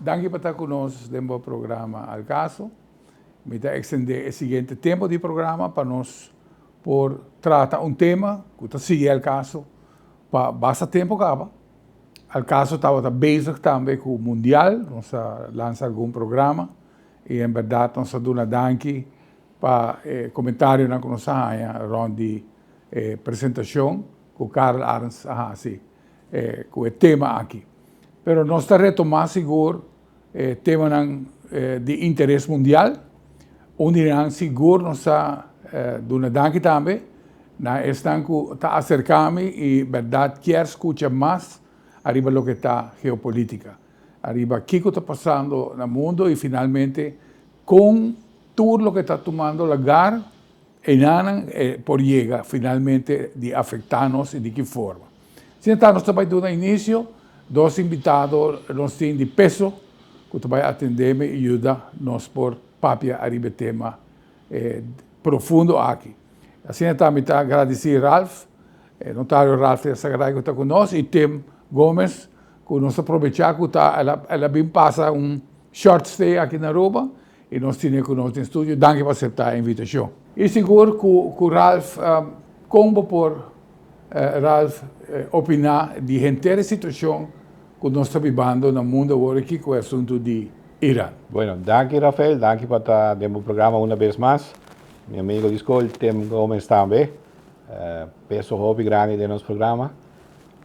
Danki pa ta ku nos den bo programa Al Caso. Mi ta ekstendé e siguiente tempu di programa pa nos por trata un tema ku ta sigui Al Caso pa basta tempu kaba. Al Caso tabata bezig tambe ku Mundial, nos a lansa algun programa i en bèrdat nos a duna danki pa e komentarionan ku nos a haña rònt di e presentashon ku Karel Arends a hasi ku e tema aki. Pero nos ta retomá sigur e temanan di interes mundial. Un di nan sigur nos ta duna danki tambe na esnan ku ta aserká mi i bèrdat kier skucha mas ariba loke ta geopolítika, ariba kiko ta pasando na mundu i finalmente kon tur loke ta tumando lagar Enanan e por yega finalmente di afecta nos y di ki forma. Asina ta nos ta bay duna inicio, dos invitado nos tin di peso cu ta bay atende mi y yuda nos por papia ariba e tema profundo aki. Asina ta mi ta agradeci Ralph, e notario Ralph Yarzagaray cu ta cu nos y Tim Gomez cu nos ta probecha cu ta el a bin pasa un short stay aki na Aruba I nos tine ku nos den studio. Danki pa aseptá e invitashon. I sigur ku Ralph, kon bo por, Ralph, opiná di henter e situashon ku nos ta bibando na mundu awor aki ku e asuntu di Iran? Bueno, danki Rafael, danki pa ta den bo programa una bes mas. Mi amigo di skol, Tim Gomez tambe, peso hopi grandi den nos programa.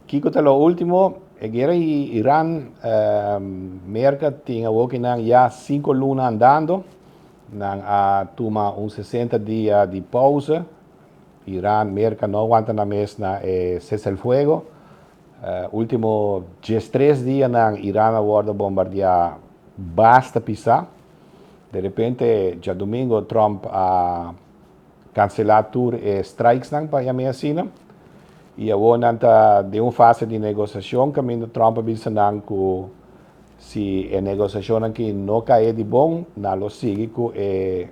Kiko ta lo ultimo? E guera i Iran, Merka tin awokinan ya sinku luna andando. Nan a tuma un 60 dia di pauze. Iran, Merka no a wanta nan mes na e cese el fuego. Ultimo 13 dianan Iran a wordo bombardia basta pisa. De repente djadumingo Trump a Cancelá tur e strikesnan pa yam'é asina y awor nan ta den un fase di negociacion caminda Trump a bisa nan cu si e negociacionnan aki no cae di bon nan lo sigui cu e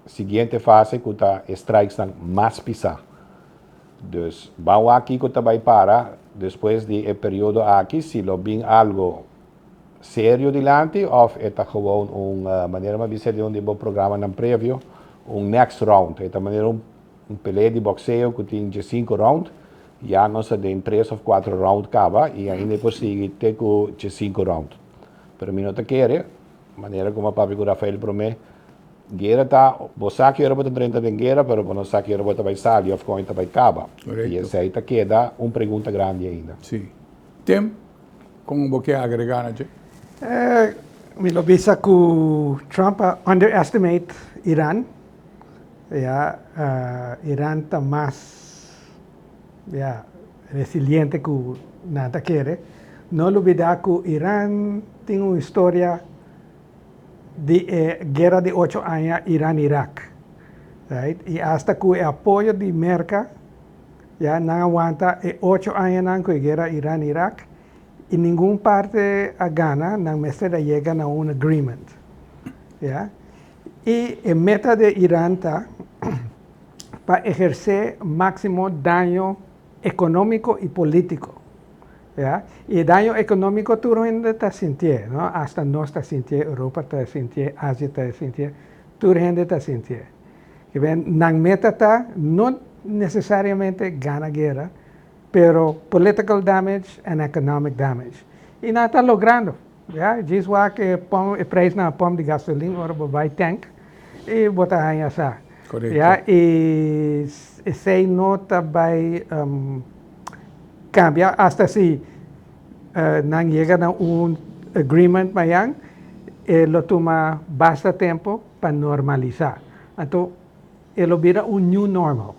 siguiente fase cu ta e strikesnan mas pisa. Dus ban wak kico ta bay para despues di e periodo aki si lo bin algo serio dilanti of e ta gewoon un manera mi a bisa den un di bo programanan previo un next round e ta manera un pelea di boxeo cu tin 15 round ya nos ta den tres of cuatro round caba y ainda e por sigui te cu 15 round pero mi no ta kere manera como a papia cu Rafael prome guera ta bo sa ki ora bo ta drenta den guera pero bo no sa ki ora bo ta bay sali of con e ta bay caba y esey ta keda un pregunta grandi ainda. Si. Tim? Kon bo ke agregá na dje? Mi lo bisa ku Trump a underestimate Iran. Ya, Iran ta mas, ya, resiliente ku nan ta kere. No lubida ku Iran tin un historia di e guera di ocho aña Iran-Irak, right? I asta ku e apoyo di Merka, Ya nan a wanta e ocho añanan ku e guera Iran-Irak i ningun parte a gana, nan mester a yega na un agreement. Ya. I e meta di Iran ta pa ehersé máksimo daño ekonómiko i polítiko. Ya. I e daño ekonómiko tur hende ta sintié, no? Asta nos ta sintié, Europa ta sintié, Asia ta sintié, tur hende ta sintié. Nan meta ta no necesariamente gana guera, pero political damage and economic damage. Y nan ta logrando. Ya, djis wak e pom, e prijsnan a pom di gasolin ora bo bai tank y bo ta haña sa. Correcto. Ya, y esey no ta bai cambia hasta si nan yega na un agreement mayan, e lo tuma basta tempo pa normalisá. Anto e lo bira un new normal.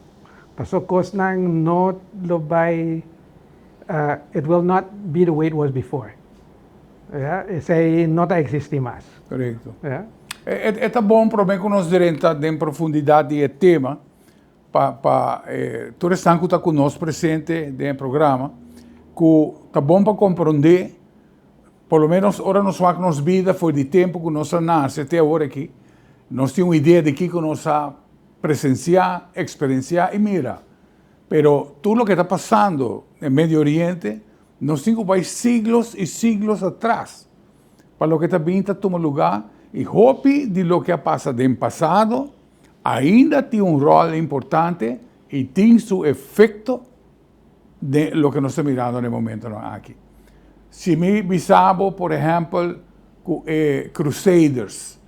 Paso kosnan no lo bai, it will not be the way it was before. Ya, esei no ta eksistí mas. Korekto. Ya. E ta bon promé ku nos drenta den profundidat di e tema pa pa tur esnan ku ta ku nos presente den e programa ku ta bon pa komprondé. Por lo menos ora nos wak nos bida for di tempu ku nos a nase te awor aki, nos tin un idea di kiko nos a presensiá, eksperensiá i mira. Pero tur loke ta pasando den Medio Oriente, nos tin ku bai siglos i siglos atras. pa loke ta bin ta tuma lugá i hopi di loke a pasa den pasado ainda tin un ròl importante i tin su efekto den loke nos ta mirando na e momentonan aki. Si mi bisa bo, por ehèmpel, ku e Crusaders,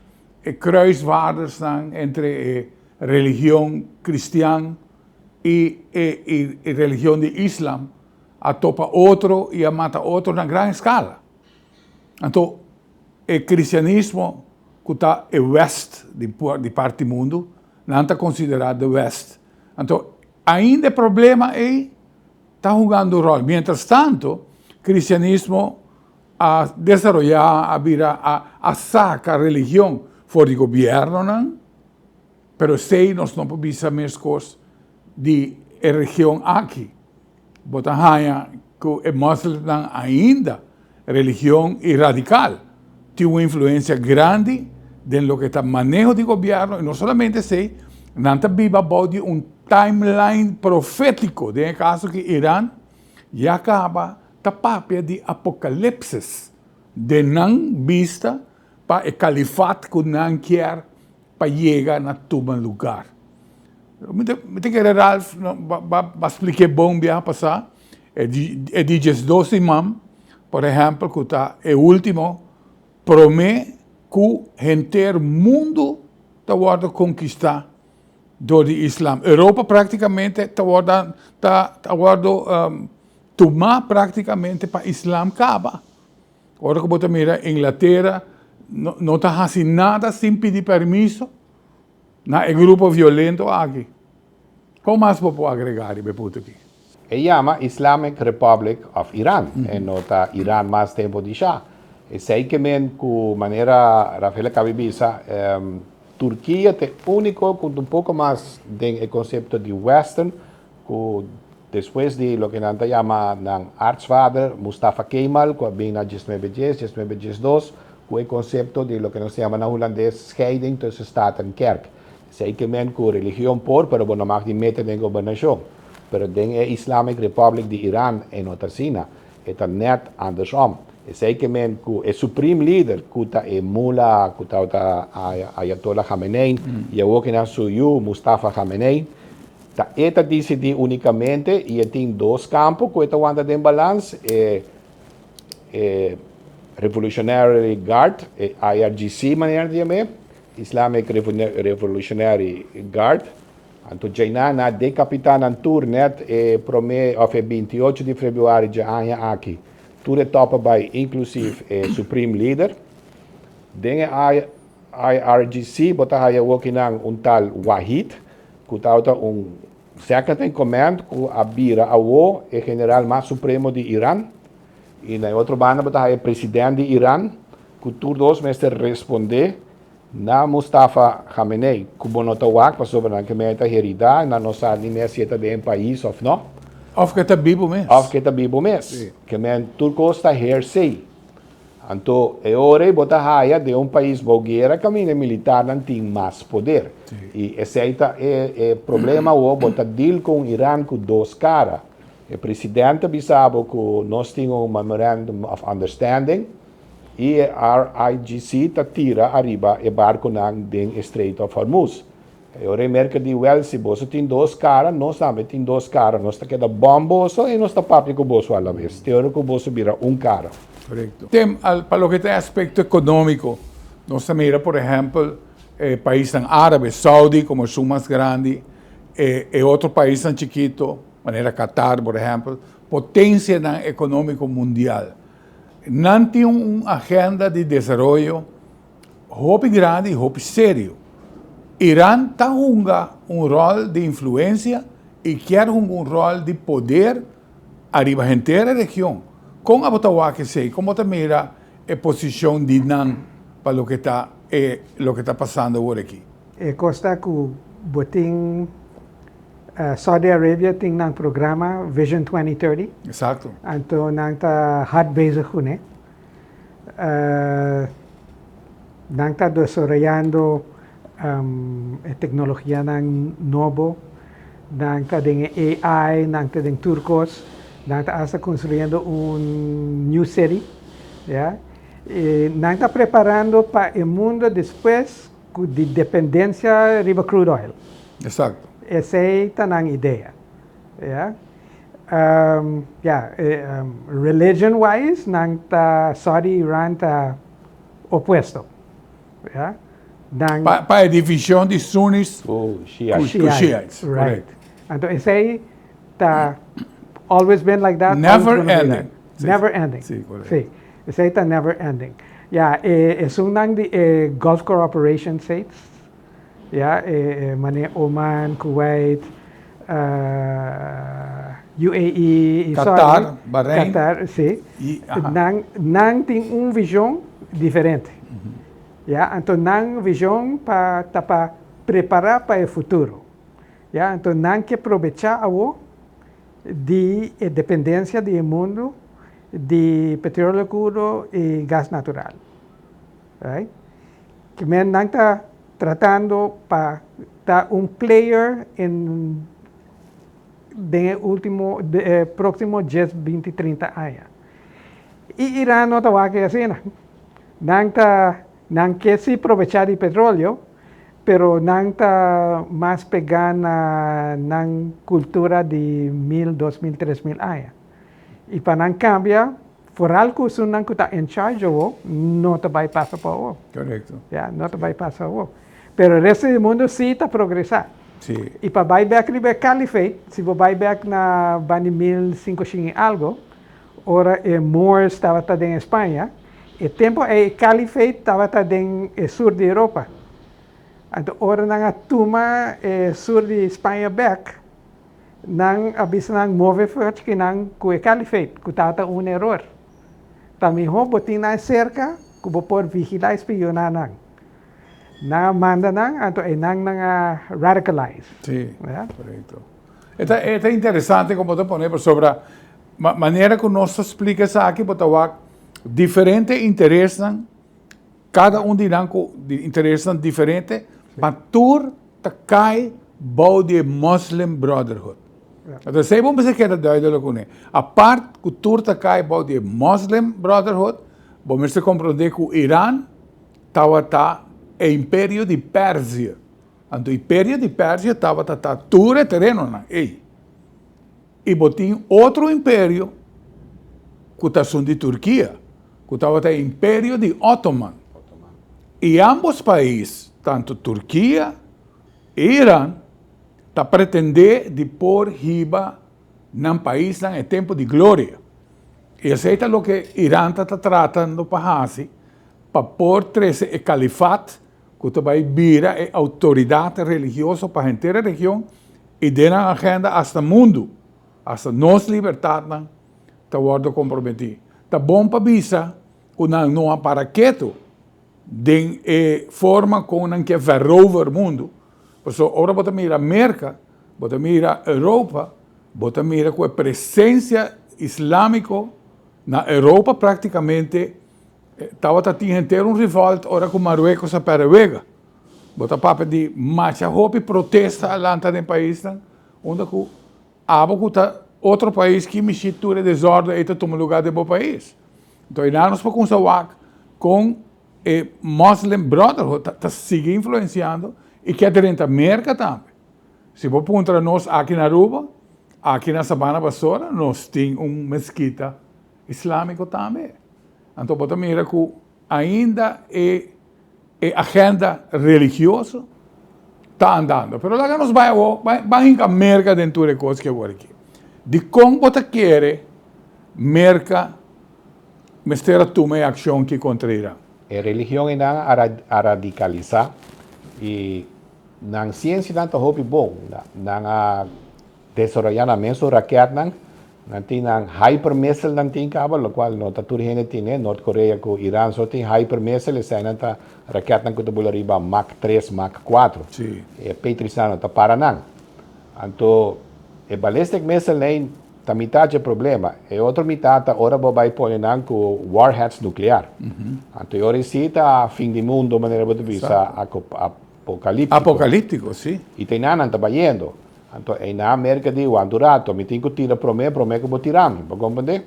e kruisvaardersnan entre e religion kristian i e religion di islam a topa otro i a mata otro na gran eskala. Anto e kristianismo ku ta e west di parti mundu, nan ta konsiderá the west. Anto ainda e problema ei ta hungando un ròl. Mientras tanto, kristianismo a desaroyá, a bira, a saka religion for di gobièrnunan, pero esei nos no por bisa meskos di e region aki. Bo ta haña ku e moslimnan ainda religion i radikal tin un influensia grandi den loke ta maneho di gobièrnu i no solamente esei, nan ta biba bou di un timeline profétiko, den e kaso ki Iran ya kaba ta papia di apokalipsis den nan bista pa e kalifat ku nan kier pa yega na tuma lugar. Mi ta mi ta kere Ralph no ba ba ba splik'é bon biaha pasá e di e di diesdos imam por ehèmpel ku ta e último promé ku henter mundu ta wòrdu konkistá dor di islam. Europa práktikamente ta wòrdu ta ta wòrdu tumá práktikamente pa islam kaba. Ora ku bo ta mira Inglatera no no ta hasi nada sin pidi permiso na e grupo violento aki. Kon mas bo por agregá riba e punto aki? E yama Islamic Republic of Iran, e no ta Iran mas tempo di Shah. Esei ke men ku manera Rafael a kabi bisa, Turkia ta e úniko ku ta un poko mas den e konsepto di Western ku despues di loke nan ta yama nan aartsvader Mustafa Kemal ku a bin na diesnuebe dies, diesnuebe diesdos, ku e konsepto di loke nos ta yama na hulandes scheiding tussen staat en kerk. Esei ke men ku religion por, pero bo no mag di mete den gobernashon. Pero den e Islamic Republic di Iran e no ta asina, e ta nèt andersom. Esei ke men ku e supreme leader ku ta e mula ku tabata Ayatollah Khamenei i awor kinan su yu Mustafa Khamenei, Ta e ta disidí únikamente i e tin dos kampo ku e ta wanta den balans, e e Revolutionary Guard, e IRGC manera nan ta yam'é, Islamic Revolutionary Guard. Anto djeinan nan a dekapitá nan tur nèt e promé òf e 28 di febrüari dje aña aki. Tur e tòp a bai inklusiv e Supreme Leader. Den e IRGC bo ta haya wokinan un tal Wahid ku tabata un second in command ku a bira awo e general mas supremo di Iran i na e otro banda bo ta haya e president di Iran ku tur dos mester responde na Mustafa Khamenei ku bo no ta wak pasobra nan ke mei ta herida nan no sa ni mes si e ta den e pais of no. Of ke ta bibu mes. Of ke ta bibu mes. Ke men tur kos ta hearsay. Anto e ora ei bo ta haya den un pais bou guera kaminda e militarnan tin mas poder. I esei ta e e problema awor, bo ta deal ku un Iran ku dos kara. E president ta bisa bo ku nos tin un memorandum of understanding i e RIGC ta tira ariba e barkunan den e Strait of Hormuz. E ora e Merkel di, Wèl, si boso tin dos kara, nos tambe tin dos kara. Nos ta keda bòm boso i nos ta papia ku boso alabes, te ora ku boso bira un kara. Korekto. Tem, al, pa loke ta e aspekto ekonómiko, nos ta mira, por ehèmpel, e paisnan árabe, Saudi komo esun mas grandi, e e otro paisnan chikito, manera Qatar, por ehèmpel, potensianan ekonómiko mundial. Nan tin un agenda di desaroyo Hopi grandi i hopi serio. Iran ta hunga un ròl di influensia i kier hunga un ròl di poder ariba henter e region. Kon abo ta wak esei? Kon bo ta mira e posishon di nan pa loke ta e loke ta pasando awor aki? E kos ta ku bo tin Saudi Arabia tin nan programa Vision 2030. Exacto. Anto nan ta hard bezig kuné. Nan ta desaroyando e teknologianan nobo, nan ta den e AI, nan ta den tur kos, nan ta asta konstruyendo un new city, ya. E nan ta preparando pa e mundo despues ku di dependencia riba crude oil. Exacto. Esei ta nan idea. Ya. Ya, religion wise nan ta Saudi Iran ta opuesto. Ya. Nan. Pa e division di Sunnis ku Shiites. Ku Shiites, right. Anto esei ta always been like that. Never ending. Never ending. Si, correcto. Si, esei ta never ending. Ya, e esunnan di e Gulf Cooperation States, ya, e mane Oman, Kuwait, UAE i Saudi. Qatar, Bahrein. Qatar, si. Nan, nan tin un vision diferente. Ya, anto nan vision pa ta pa prepara pa e futuro. Ya, anto nan ke probecha awo di e dependencia di e mundo di petroleo crudo y gas natural. Right? Ke men nan ta tratando pa ta un player in den e ultimo e proximo dies, binti, trinta aña. Y Iran no ta wak asina. Nan ta nan ke si probecha di petroleo, Pero nan ta mas pegá na nan kultura di mil, 2000, 3000 aña. I pa nan kambia, foral ku esunnan ku ta in charge awo, no ta bai pasa pa awo. Korekto. Ya, no ta bai pasa awo. Pero e resto di mundu sí ta progresá. Sí. I pa bai bèk riba e kalifate, si bo bai bèk na banda di 1500 i algo, ora e Moors tabata den Spaña, E tempu ei e kalifate tabata den e sur di Europa. Anto ora nan a tuma e sur di Spaña bèk, nan a bisa nan move fòrti ki nan ku e kalifate, ku tabata un eror. Ta mihó bo tin nan serka ku bo por vigilá i spioná nan. Nan a manda nan, anto einan nan a radicalize. Sí, korekto. E ta, e ta interesante kon bo ta pone pasobra manera ku nos ta splika esaki bo ta wak diferente interesnan, kada un di nan ku interesnan diferente, ma tur ta kai bou di e Muslim Brotherhood. Entonces esei bo mester keda duidelijk kuné. Apart ku tur ta kai bou di e Muslim Brotherhood, bo mester komprondé ku Iran tabata e imperio di Persia. Anto imperio di Persia tabata ta tur e terenonan ei. I bo tin otro imperio ku ta esun di Turkia, ku tabata e imperio di Ottoman. I ambos pais, tantu Turkia i Iran, ta pretendé di por hiba nan paisnan e tempu di gloria. I esei ta loke Iran ta ta tratando pa hasi pa por trese e kalifat ku ta bai bira e outoridat religioso pa henter e region i den nan agenda asta mundu, asta nos libertatnan ta wòrdu komprometí. Ta bon pa bisa ku nan no a para ketu den e forma kon nan ke verover mundu, pasobra ora bo ta mira Merka, bo ta mira Europa, bo ta mira ku e presensia islámiko na Europa praktikamente Tabata tin henter un revolt ora ku Maruecos a pèrdè wega. Bo ta papia di masha hopi protesta a lanta den paisnan unda ku abo ku ta otro pais ki mishi tur e desòrdu ei ta tuma lugá den bo pais. Enton einan nos por kumsa wak kon e Muslim Brotherhood ta sigui influensiando i ke drenta Merka tambe. Si bo puntra nos aki na Aruba, aki na Sabana Basora nos tin un meskita Islámiko tambe. Anto bo ta mira ku ainda e e agenda religioso ta andando. Pero laga nos bai awor, bai bai hinka Merka den tur e kos ke awor aki. Dikon bo ta kere Merka mester a tuma e akshon ki kontra Iran? E religion einan a radikalisá i nan siensianan ta hopi bon. Nan a desaroyá nan mesun rakètnan. Nan tin nan hyper missile nan tin caba, locual no ta tur hende tin e. Noord Korea cu Iran so tin hyper missile, eseinan ta raketnan cu ta bula riba Mach 3, Mach 4. E Patriotsnan no ta para nan. Anto e ballistic missile nei ta mitad dje problema. E otro mitad ta ora bo bay pone nan cu warheads nuclear. Anto e ora esi ta fin di mundo manera bo ta bisa apocaliptico. Apocaliptico, si. Y ta einan nan ta bayendo. Anto einan Merka di, Wak un rato, mi tin ku tira promé, promé ku bo tira mi. Bo komprendé?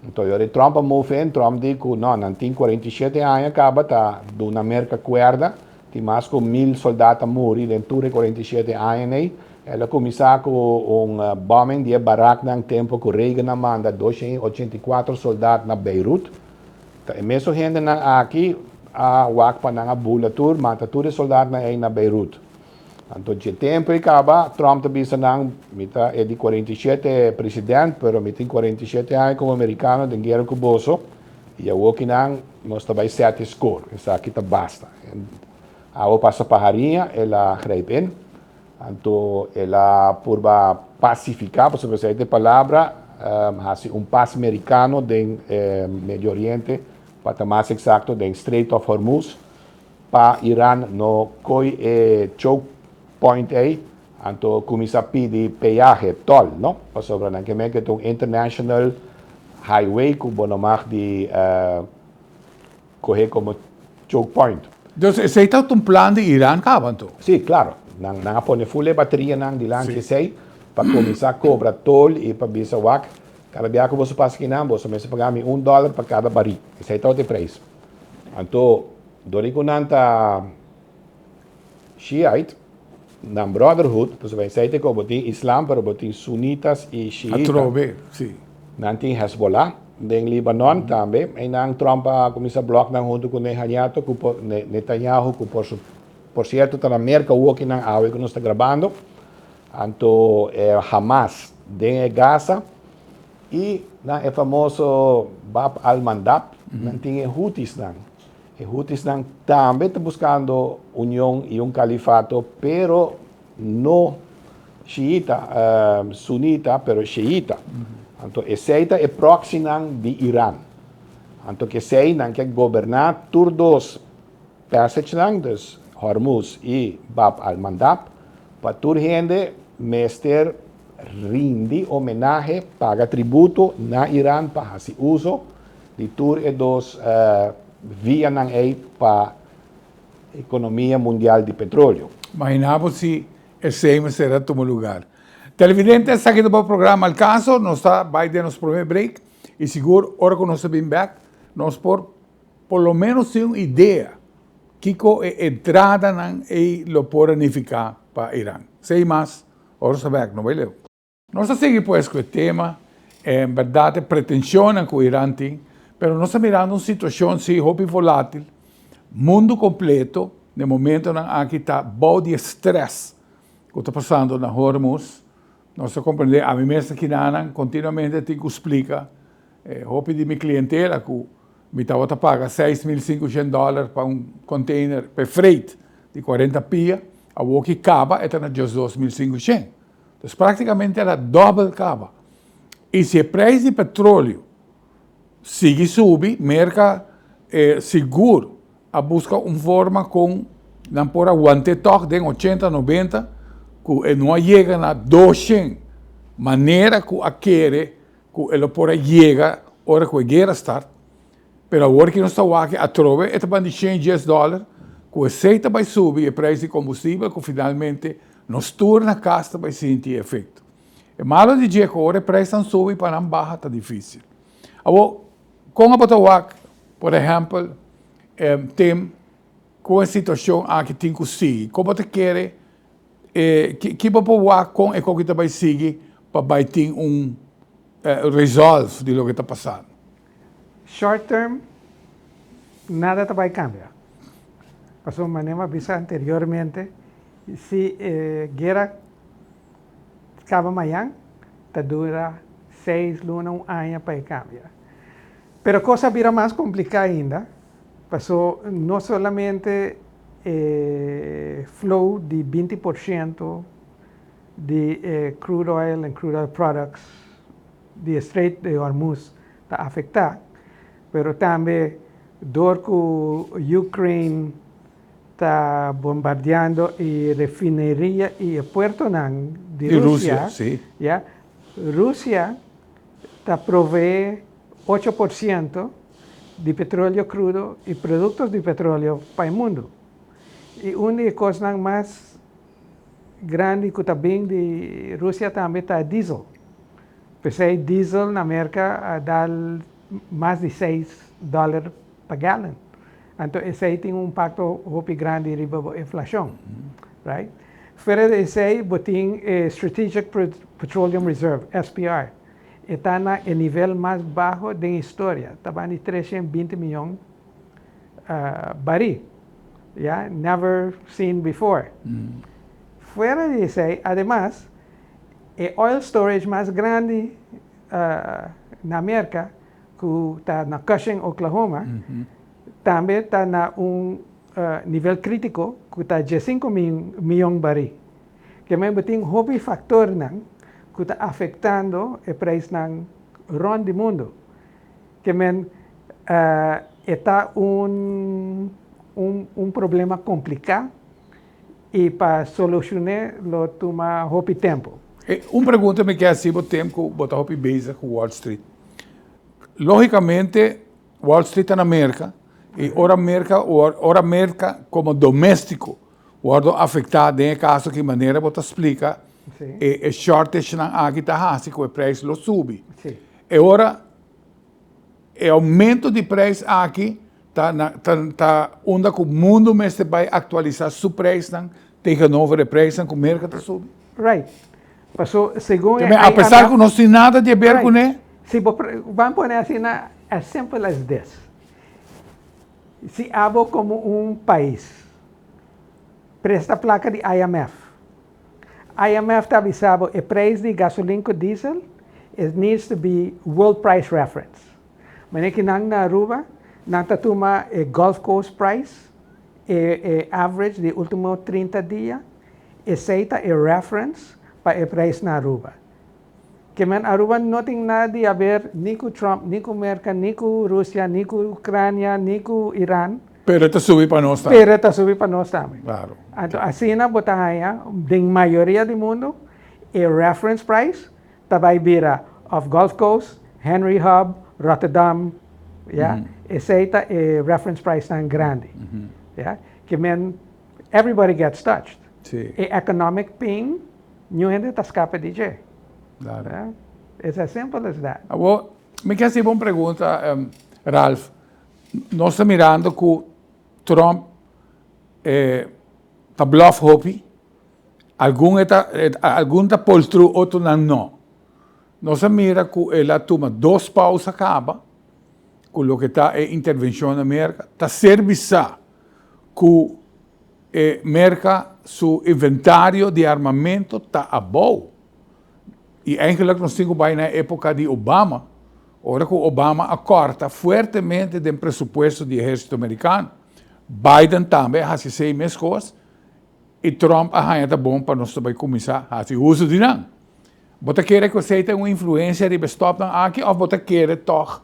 Anto ora Trump a move in, Trump di ku no, nan tin 47 aña kaba ta duna Merka kuerda, tin mas ku 1000 soldado a muri den tur e 47 aña ei. El a kuminsá ku un bombing di e baraknan tempu ku Reagan a manda 284 soldado na Beirut. Ta e mesun hendenan aki a wak pa nan a bula tur, mata tur e soldadonan ei na Beirut. Anto dje tempu ei kaba, Trump ta bisa nan, mi ta e di 47 president, pero mi tin 47 aña komo amerikano den guera ku boso, i awor ki nan nos ta bai sèt e score, esaki ta basta. Awa pasa pa hariña, el a grijp in. Anto el a purba pasifiká, pasobra esei ta e palabra, hasi un pas merikano den Medio Oriente, pa ta mas eksakto den Strait of Hormuz, pa Iran no koi e choke point ei, anto kuminsá pidi peahe, tòl, no? Pasobra nan ke men ke ta un international highway ku bo no mag di kohe komo choke point. Dus esei ta un plan di Iran kaba anto? Sí, klaro. Nan a pone ful e baterianan dilanti esei pa kuminsá kobra tol i pa bisa wak, kada bia ku boso pasa kinan boso mester paga mi un dòler pa kada barí. Esei tabata e preis. Anto, dor di ku nan ta Shiite, nan brotherhood, pasobra esei ta ku bo tin Islam, pero bo tin Sunitas i Shiita. Atrobe, si. Nan tin Hezbollah den Libanon tambe. Einan Trump a kuminsá blòk nan huntu ku Nehanyato, ku por, Netanyahu, ku por su, por sierto ta na Merka awoki nan awe ku nos ta grabando. Anto Hamas den e Gaza. I na e famoso Bab al-Mandab, nan tin e Houthis-nan. E Houthis-nan tambe ta buskando union i un kalifato, pero no shiita, sunita, pero shiita. Anto esei ta e proxynan di Iran. Anto k'esei nan ke goberná tur dos passage-nan, dus Hormuz i Bab al-Mandab, pa tur hende mester rindi homenahe, paga tributo na Iran pa hasi uso di tur e dos vianan ei pa ekonomia mundial di petroleo. Imagina bo si esei mester a tuma lugar. Televidente, esaki ta bo programa Al Caso. Nos ta bai den nos prome break y sigur ora cu nos ta bin bek nos por por lo menos tin un idea kico e entradanan ei lo por a nifica pa Iran. Esei mas. Ora sa bek, no bai leu. Nos ta sigui pues ku e tema, en bèrdat e pretenshonnan ku Iran tin, pero nos ta mirando un situashon si hopi volátil, mundu kompleto na e momentonan aki ta bou di e strès ku ta pasando na Hormuz. Nos ta komprendé, ami mes ta kinanan kontinuamente tin ku splika hopi di mi klientela ku mi tabata paga 6500 dòler pa un container, pa e freight di 40 pia, awor ki kaba e ta na 2500. Dus praktikamente el a dòbel kaba. I si e preis di petroleo sigui subi, Merka sigur a buska un forma kon nan por a want'é tòg den 80, 90, ku e no a yega na 200, manera ku a kere ku e lo por a yega ora ku e guera start. Pero awor ki nos ta wak atrobe e ta ban di 110 dòler, ku esei ta bai subi e preis di kombustibel ku finalmente nos tur na kas ta bai sinti e efekto. E malo di dje ku ora e preisnan subi pa nan baha ta difisil. Awor, kon abo ta wak, por ehèmpel, Tim, ku e situashon aki tin ku sigui? Kon bo ta kere e ki bo por wak kon e koki ta bai sigui pa bai tin un resolve di loke ta pasando? Short term, nada ta bai kambia. Pasobra manera mi a bisa anteriormente, si e guera kaba mañan, ta dura 6 luna, un aña pa e kambia. Pero kos a bira mas kompliká ainda, paso no solamente e flow di 20% di e crude oil and crude oil products di e Strait di Hormuz ta afektá, pero tambe dor ku Ukraine ta bombardeando e refineria i e puertonan di Di Rusia, Rusia, sí. Ya, Rusia ta proveé 8% di petróleo krudo i produkto di petróleo pa e mundu. I un di e kosnan mas grandi ku ta bin di Rusia tambe ta diesel. P'esei diesel na Merka a dal mas di $6 pa gallon. Anto esei tin un impakto hopi grandi riba bo inflashon. Right? Fuera di esei bo tin e Strategic Petroleum Reserve, SPR. E ta na e nivel mas baho den historia, ta banda di 320 miyon barí. Ya, never seen before. Fuera di esei, ademas, e oil storage mas grandi na Merka, ku ta na Cushing, Oklahoma, tambe ta na un nivel krítiko ku ta 15 miyon barí. Ke men bo tin hopi faktornan ku ta afektando e preisnan rònt di mundu. Ke men e ta un un problema kompliká i pa solushon'é lo tuma hopi tempu. Un pregunta mi ke hasi bo tempu ku bo ta hopi bezig ku Wall Street. Lógikamente Wall Street ta na Merka i ora Merka ora Merka komo doméstiko wòrdu afektá den e kaso aki manera bo ta splika e shortagenan aki ta hasi ku e preis lo subi. E ora e oumento di preis aki ta na ta ta unda ku mundu mester bai aktualisá su preisnan tegenover e preisnan ku Merka ta subi. Right. Paso segun e Apesar ku nos tin nada di haber kuné. Si bo ban pone asina as simple as this. Si abo komo un pais presta plaka di IMF, IMF ta bisa bo e preis di gasolin ku diesel it needs to be world price reference. Manera ki nan na Aruba nan ta tuma e Gulf Coast price, e e average di ultimo 30 dia, esei ta e reference pa e preis na Aruba. Ke men Aruba no tin nada di haber ni ku Trump, ni ku Merka, ni ku Rusia, ni ku Ucrania, ni ku Iran. Pero e ta subi pa nos tambe. Pero e ta subi pa nos tambe. Claro. Anto asina bo ta haña den mayoria di mundu e reference price ta bai bira of Gulf Coast, Henry Hub, Rotterdam, ya. Esei ta e reference price nan grandi. Ya. Ke men everybody gets touched. Si. E economic pain Niun hende ta skapa di dje. Claro. It's as simple as that. Awor, mi ke hasi bo un pregunta, Ralph. Nos ta mirando ku Trump ta bluff hopi. Algun e ta, algun ta pull through, otronan no. Nos a mira ku el a tuma dos pausa kaba ku loke ta e intervenshon na Merka. Ta ser bisá ku E Merka su inventario di armamento ta abou. I eigenlijk nos tin ku bai na e epoka di Obama, ora ku Obama a kòrta fuertemente den presupuesto di ehérsito merikano. Biden tambe a hasi esei meskos i Trump a haña ta bon pa nos ta bai kuminsá hasi uso di nan. Bo ta kere ku esei ta un influensia riba e stòpnan aki òf bo ta kere tòg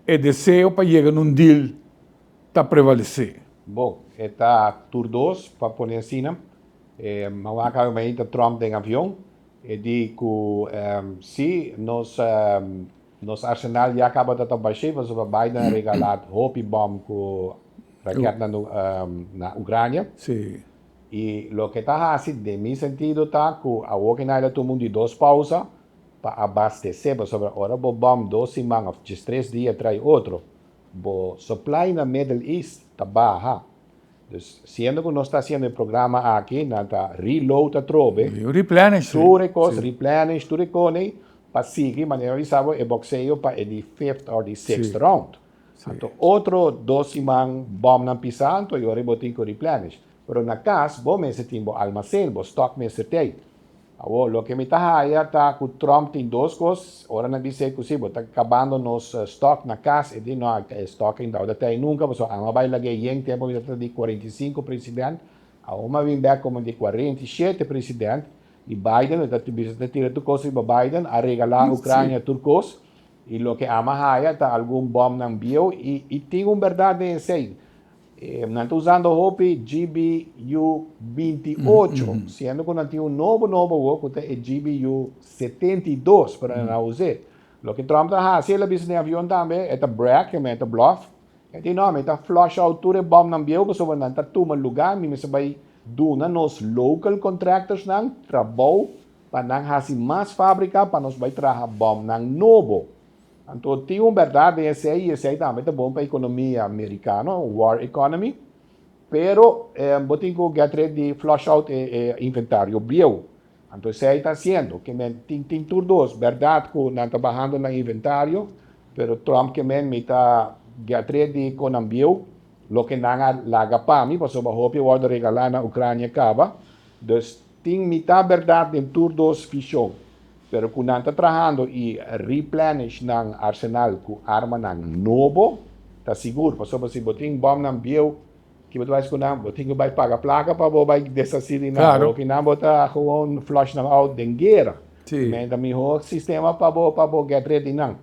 e deseo pa yega na un deal ta prevalesé? Bon, e ta tur dos, pa pone asina. E a wak awe mainta Trump den avion. E di ku si nos nos arsenal ya kaba ta ta bashé pasobra Biden a regalá hopi bòm ku rakètnan na Ukrania. Sí. I loke ta hasi den mi sentido ta ku awor ku nan a tuma un di dos pausa pa abastesé pasobra ora bo bòm dos siman òf djes tres dia trai otro Bo supply na Middle East ta baha. Dus siendo ku nos ta hasiendo e programa aki, nan ta reload atrobe. Replenish. Tur e kos, replenish tur e kone pa sigui manera mi bisa bo e boxeo pa e di fifth or di sixth round. Anto otro dos siman bomnan pisa anto y ora bo tin ku replenish. Pero na kas bo mester tin bo almacen, bo stock mester tei. Awor, loke mi ta haya ta ku Trump tin dos kos, ora nan bis'é ku si bo ta kabando nos stock na kas, e di no, e stock ainda ta tei nunka, pasobra amo a bai lag'é yen tempu mi ta di 45 president, awor mi a bin bek komo di 47 president, i Biden e ta bisa ta tira tur kos riba Biden, a regalá Ukrania tur kos, i loke amo a haya ta algun bòmnan bieu, i tin un bèrdat den esei. Nan ta usando hopi GBU 28, siendo ku nan tin un nobo nobo awor ku ta e GBU 72, pero nan a us'é. Loke Trump ta hasi, el a bisa den avion tambe, e ta brag, e ta bluff. E di no, mi ta flush out tur e bòmnan bieu pasobra nan ta tuma lugá, mi mester bai duna nos local contractorsnan trabou. pa nan hasi mas fábrika pa nos bai traha bòmnan nobo. Anto tin un bèrdat den esei i esei tambe ta bon pa ekonomia merikano, war economy, pero bo tin ku get rid di flush out e inventario bieu. Anto esei ta hasiendo ke men tin tin tur dos bèrdat ku nan ta bahando nan inventario, pero Trump ke men mi ta get rid di konan bieu, loke nan a laga pa mi pasobra hopi a wòrdu regalá na Ukrania kaba. Dus tin mitá bèrdat den tur dos vishon, pero ku nan ta trahando i replenish nan arsenal ku armanan nobo ta sigur, pasobra si bo tin bòmnan bieu ki bo ta bai ku nan? Bo tin ku bai paga plaka pa bo bai deshasí di nan. Hopi nan bo ta gewoon flush nan out den guera. Men ta mihó sistema pa bo pa bo get rid di nan.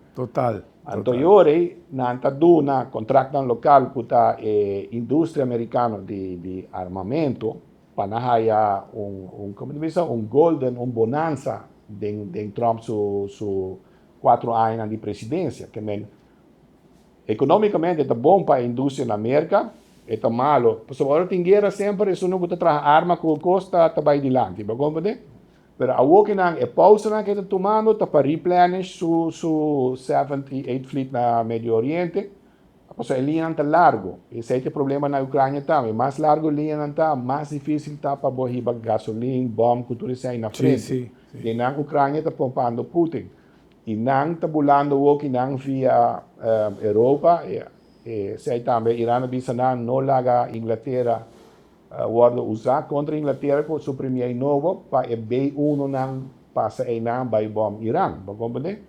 Anto yori nan ta duna kontraktnan lokal ku ta e industria merikano di di armamento pa nan haya un un komo ta bisa un golden un bonansa den den Trump su su kuatro añanan di presidensia. Ke men Economicamente ta bon pa e industria na Merca, e ta malo, pasobra ora tin guera semper esunnan cu ta traha arma cu cos ta ta bay dilanti, bo comprende? Pero awor cu nan e pausanan cu e ta tumando ta pa replenish su su seventh y eighth fleet na Medio Oriente, pasobra e liñanan ta largo, esey ta e problema na Ucrania tambe, mas largo e liñanan ta, mas dificil ta pa bo hiba gasolin, bom cu tur esey na frente, y nan Ucrania ta pompando Putin. I nan ta bulando wokinan via Europa. Esei tambe Iran a bisa nan no laga Inglatera wordo usa kontra Inglatera ku su premier nobo pa e B-uno nan pasa einan bai bom Iran. Bo komprende?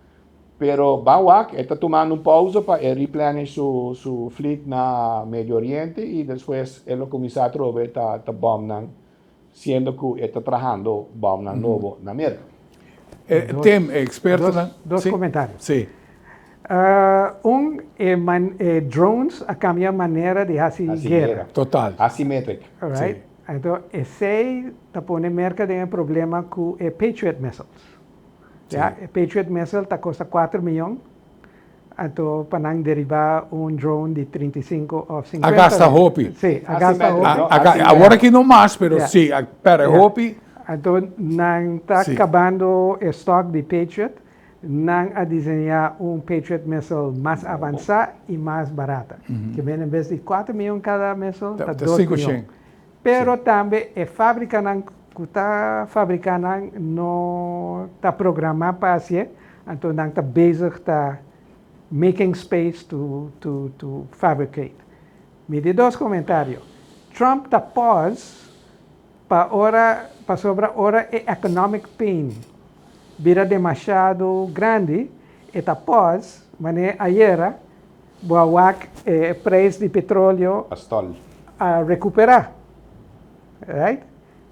Pero ban wak e ta tumando un pausa pa e replenish su su fleet na Medio Oriente i despues e lo kuminsá atrobe ta ta bom nan siendo cu e ta trahando bouwnan nobo na Merca. Tim, e expertonan. Dos comentario. Si. Un, e man, e drones a cambia manera di haci guera. Total. Asymmetric. Right? Anto esey ta pone Merca den e problema cu e Patriot missiles. Ya, e Patriot missile ta costa cuater miyon. Anto pa nan deribá un drone di 35 òf 50. A gasta hopi. Sí, a gasta hopi. Awor aki no mas, pero sí, a pèrdè hopi. Anto nan ta kabando e stock di Patriot. Nan a diseñá un Patriot missile mas avansá i mas barata. Ke men en bes di kuater mion kada missile, ta dos mion. Pero tambe e fábrikanan ku ta fabriká nan no ta programá pa hasié, anto nan ta bezig ta making space to to to fabricate. Mi di dos komentario, Trump ta pause pa ora pasobra ora e economic pain bira demasiado grandi e ta pause manera ayera Bo a wak e prijs di petroleo a recupera, right?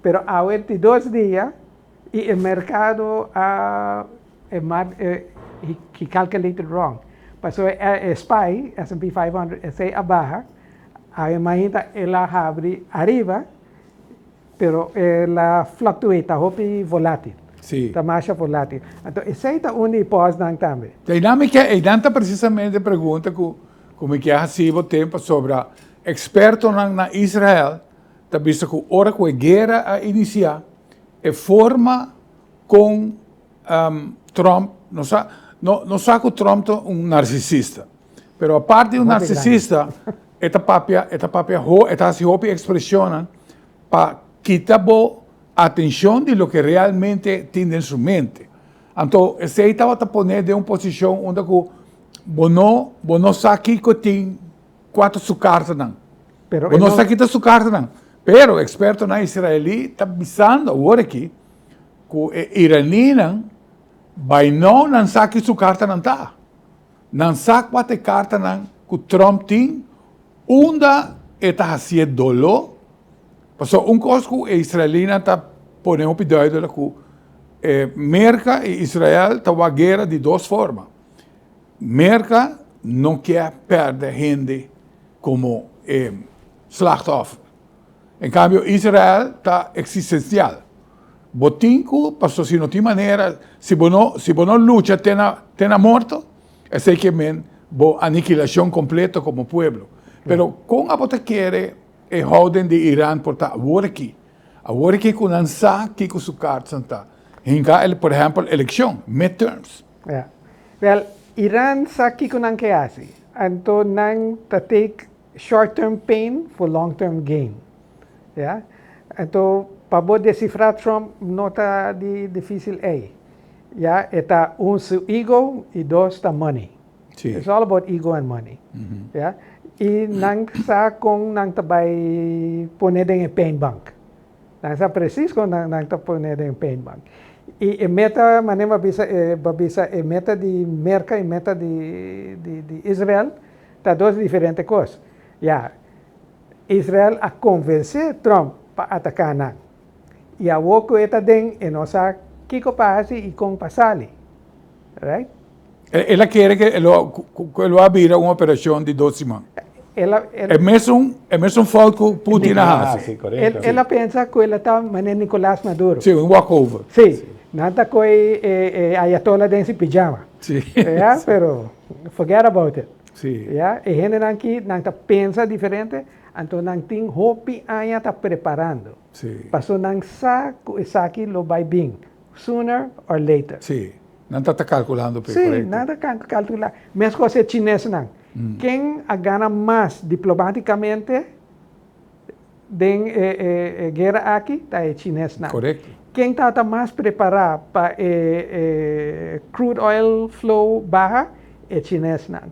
Pero awe di dos dia y e mercado a e mar he calculated wrong. Pasobra e SPY, S&P 500, esey a baha, awe mainta el a habri ariba, pero el a fluctuate, ta hopi volátil. Sí. Ta masha volátil. Anto esei ta un di e pòsnan tambe. Einan mi ke, einan ta precisamente e pregunta ku ku mi ke hasi bo tin pasobra ekspertonan na Israel ta bisa ku ora ku e guera a inisiá e forma kon Trump, no sa, no no sa ku Trump ta un narsisista, pero aparte di un narsisista e ta papia, e ta papia ho, e ta hasi hopi ekspreshonnan pa kita bo atenshon di loke realmente tin den su mente. Anto esei tabata pon'é den un posishon unda ku bo no bo no sa kiko tin kua ta su kartanan. Bo no sa ki ta su kartanan. Pero ekspertonan israelí ta bisando awor aki ku e iranínan bai nou nan sa ki su kartanan ta. Nan sa kua ta e kartanan ku Trump tin unda e ta hasié doló. Pasobra un kos ku e israelínan ta pone hopi duidelijk ku e Merka i Israel ta wak guera di dos forma. Merka no ke pèrdè hende komo e slachtoffer. En kambio Israel ta eksistensial. Bo tin ku, pasobra si no tin manera, si bo no, si bo no lucha te na, te na morto, esei ke men bo anikilashon kompleto komo pueblo. Pero kon abo ta kere e houden di Iran por ta awor aki? Awor aki ku nan sa kiko su kartnan ta. Hinka, por ehèmpel, elekshon, midterms. Ja. Wel, Iran sa kiko nan ke hasi. Anto nan ta take short-term pain for long-term gain. Ja. Anto, pa bo desifrá Trump no ta di difísil ei. Ja, e ta un su ego i dos ta money. It's all about ego and money. Ja. I nan sa kon nan ta bai pone den e pijnbank. Nan sa precies kon nan ta pone den e pijnbank. I e meta, manera bo a bisa, bo a bisa e meta di Merka i meta di di Israel ta dos diferente kos. Ja, Israel a konvensé Trump pa ataká nan. I awor ku e ta den, e no sa kiko pa hasi i kon pa sali. Right? El a kere ku e lo a bira un operashon di dos siman. E mesun e mesun fout ku Putin a hasi. El a pensa ku el a ta manera Nicolas Maduro. Si, un walkover. Si, nan ta koe e ayatola den si pijama. Si. Ya, pero forget about it. Si. Ya, e hendenan aki nan ta pensa diferente, anto nan tin hopi aña ta preparando. Si. Pasobra nan sa ku esaki lo bai bin, sooner or later. Si. Nan ta ta kalkulando p'e, Sí, korekto. nan ta kalkulá. Meskos e chinesnan. Ken a gana mas diplomátikamente den e guera aki ta e chinesnan. Korekto. Ken tabata mas prepará pa e crude oil flow baha? E chinesnan.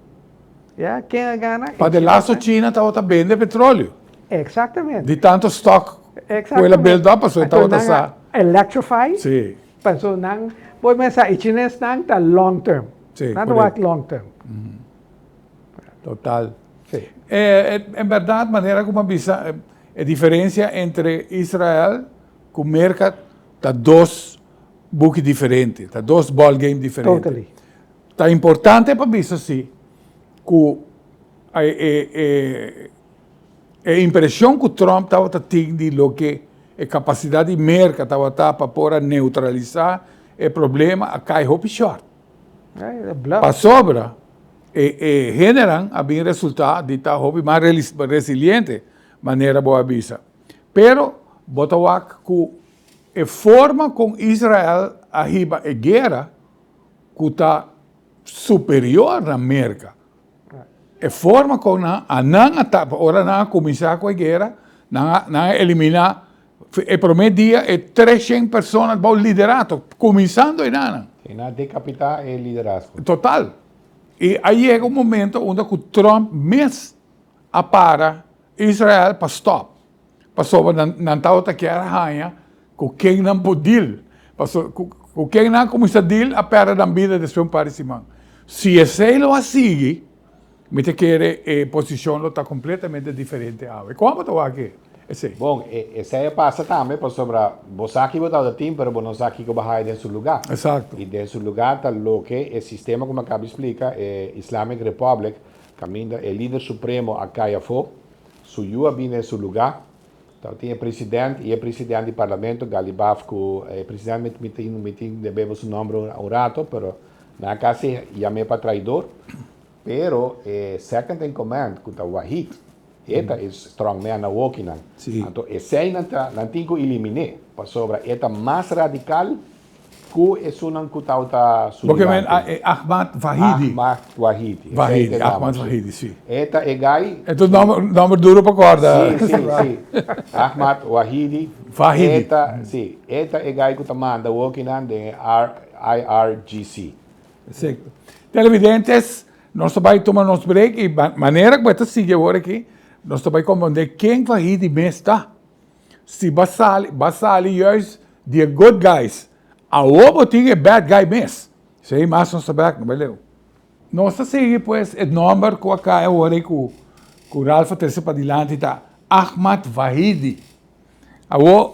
Ya, ken a gana? Pa de laso China tabata bende petróleo. Eksaktamente. Di tanto stock ku el a build up pasobra e tabata sa. Electrify. Sí. Paso nan por pensa e chinesnan ta long term. Sí, Nan ta wak long term. Total. Sí. En berdad, manera ku mi a bisa, e diferensia entre Israel ku Merka ta dos buki diferente, ta dos ball game diferente. Totally. Ta importante pa bisa si ku e E impresion cu Trump tabata tin di loke e capacidad di Merca tabata pa por a neutralisa e problema a cay hopi short. Pasobra e e hendenan a bin resulta di ta hopi mas resiliente, manera bo a bisa. Pero bo ta wak cu e forma con Israel a hiba e guera cu ta superior na Merca. E forma kon nan a nan a tapa ora nan a kuminsá ku e guera, nan a nan a eliminá e promé dia e treshen persona bou liderato, kuminsando enanan. I nan a dekapitá e liderazgo. Total. I a yega un momento unda ku Trump mes a para Israel pa stòp. Pasobra nan nan tabata kier a haña ku ken nan por deal. Paso ku ku ken nan a kuminsá deal a pèrdè nan bida despues un par di siman. Si esei lo a sigui, mi ta kere e posishon lo ta kompletamente diferente awe. Kon bo ta wak esei? Bon, e esei a pasa tambe pasobra bo sa ki bo tabata tin pero bo no sa kiko bo a haña den su lugá. Exacto. I den su lugá ta loke e sistema ku mi a kaba di splika, e Islamic Republic, kaminda e lider supremo a kai afó, Su yu a bini den su lugá. Tabatin e president i e president di parlamento, Ghalibaf, ku e president mi tin mi tin debe bo su nomber un rato, pero nan a kasi yam'é pa traidor. Pero e second in command, ku ta Wahid, e ta e strong man awokinan. Anto esei nan ta nan tin ku eliminé, pasobra e ta mas radikal Ku esunnan ku tabata su Bo ke men dilanti. e Ahmad Vahidi. Ahmad Wahidi. Esei Vahidi, ta e nomber, Ahmad si. Vahidi, si. E ta e gai. E ta un nomber, nomber duro pa korda. Si, si, si. Ahmad Wahidi. Vahidi. E ta, si. E ta e gai ku ta manda wokinan den e IRGC. Exacto. Televidentes, nos ta bai tuma nos break i manera ku bo ta sigui awor aki, nos ta bai komprondé ken Vahidi mes ta. Si ba sali, ba sali juist di e good guys. Awor bo tin e bad guy mes. Esei mas nos ta bek, no bai leu. Nos ta sigui pues e nomber ku a kai awor ei ku ku Ralph a trese padilanti ta Ahmad Vahidi. Awor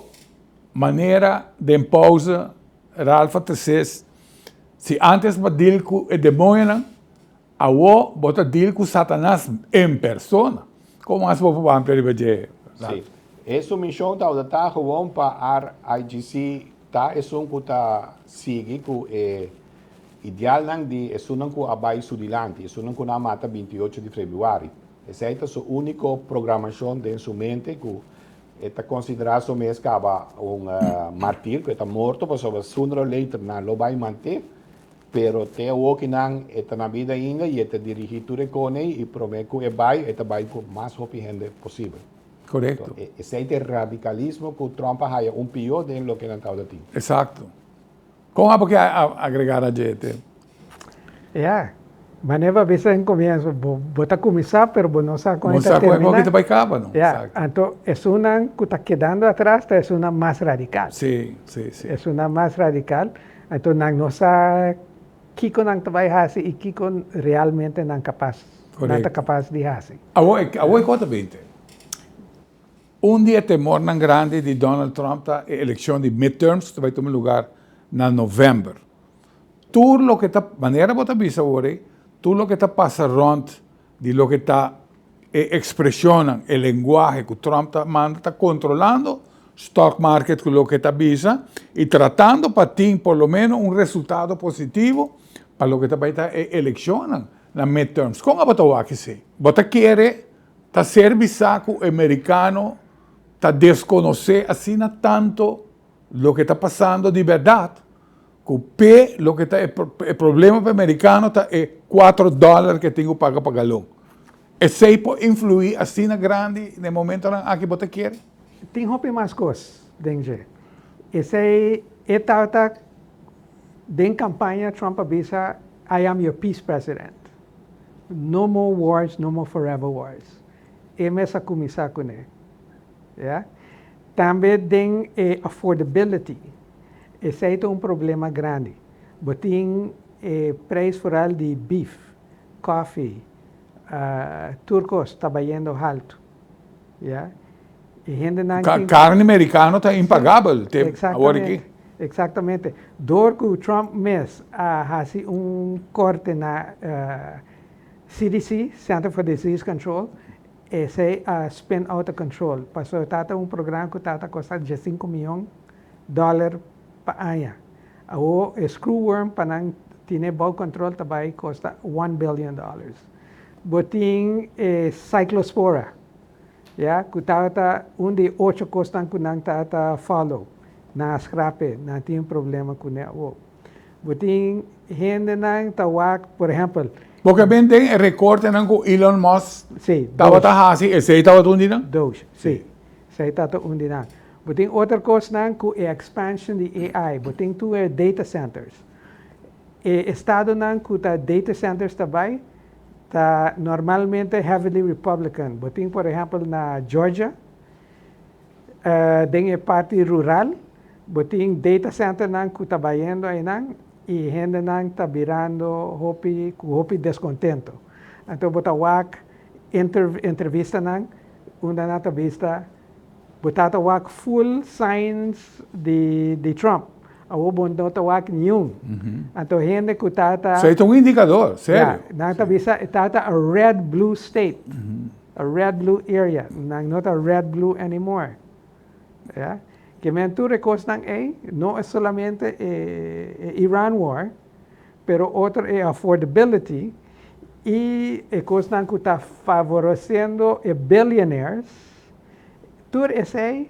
manera den pauze Ralph a trese si antes bo a deal ku e demoñonan, Awor bo ta deal ku Satanas en persona. Kon mas bo por papia riba dje, Ralph? Sí. E sumishon tabata ta gewoon pa RIGC ta esun ku ta sigui ku e idealnan di esunnan ku a bai su dilanti, esunnan ku nan a mata 28 di febrüari. Esei ta su úniko programashon den su mente ku. E ta konsiderá su mes kaba un martir ku e ta morto pasobra sooner or later nan lo bai mant'é. Pero te awoki nan e ta na bida ainda i e ta dirigí tur e kone i promé ku e bai e ta bai ku mas hopi hende posibel. Korekto. Esei ta e radikalismo ku Trump a haya un pió den loke nan tabata tin. Eksakto. Kon abo ke agregá na dje, Tim? Ya. Manera bo a bisa en komienso, bo bo ta kuminsá pero bo no sa kon e ta terminá. Bo no sa kon e ta bai kaba, no. Ya. Anto esunnan ku ta kedando atras ta esunnan mas radikal. Sí, sí, sí. Esunnan mas radikal. Anto nan no sa kiko nan ta bai hasi i kiko realmente nan kapas, nan ta kapas di hasi. Awor e kos ta binti. Un di e temornan grandi di Donald Trump ta e elekshon di midterms ku ta bai tuma lugar na novèmber. Tur loke ta, manera bo ta bisa awor ei, tur loke ta pasa rònt di loke ta e ekspreshonnan, e lenguahe ku Trump ta manda ta kontrolando stock market ku loke ta bisa i tratando pa tin por lo meno un resultado positivo pa loke ta bai ta e elekshonnan na midterms. Kon abo ta wak esei? Bo ta kere Ta ser bisá ku e merikano ta deskonosé asina tanto loke ta pasando di bèrdat, ku p'e loke ta e problema pa e merikano ta e kuatro dòler ku e tin ku paga pa galon. Esei por influí asina grandi na e momentonan aki bo ta kere? Tin hopi mas kos den dje. Esei e tabata den kampaña Trump a bisa I am your peace president. No more wars, no more forever wars. E mes a kuminsá kuné. Ya. Tambe den e affordability, esei ta un problema grandi. Bo tin e prijs vooral di beef, koffie, tur kos ta bayendo haltu. Ya. E hendenan tin. Karni merikano ta impagabel te awor aki. Exactamente. Door cu Trump mes a haci un corte na CDC, Center for Disease Control, esey a spin out of control. Pasobra tabata un programa cu tabata costa diescinco miyon dollar pa aña. Awor e screwworm pa nan tine bou control ta bay costa one billion dollars. Bo tin e cyclospora. Ya, ku tabata un di e ocho kosnan ku nan tabata follow. Nan a skrap e, nan tin un problema kuné awor. Bo tin hendenan ta wak, por ehèmpel. Bo ke ben den e rekortenan ku Elon Musk tabata hasi, esei tabata un di nan? Doge, si. Esei tabata un di nan. Bo tin otro kosnan ku e expansion di AI. Bo tin tur e data centers. E estadonan ku ta data centers ta bai, Ta normalmente heavily Republican. Bo tin por ehempel na Georgia, den e parti rural, bo tin data centernan cu ta bayendo eynan y hendenan ta birando hopi cu hopi descontento. Anto bo ta wak entrevistanan unda nan ta bista Bo ta ta wak full signs di di Trump. Awor bo no ta wak niun. Anto hende ku ta ta. So e ta un indikador, serio. Ya, nan ta bisa e ta ta a red blue state, a red blue area. Nan no ta red blue anymore. Ya. Ke men tur e kosnan ei no e solamente e e Iran war, pero otro e affordability i e kosnan ku ta favoresiendo e billionaires. Tur esei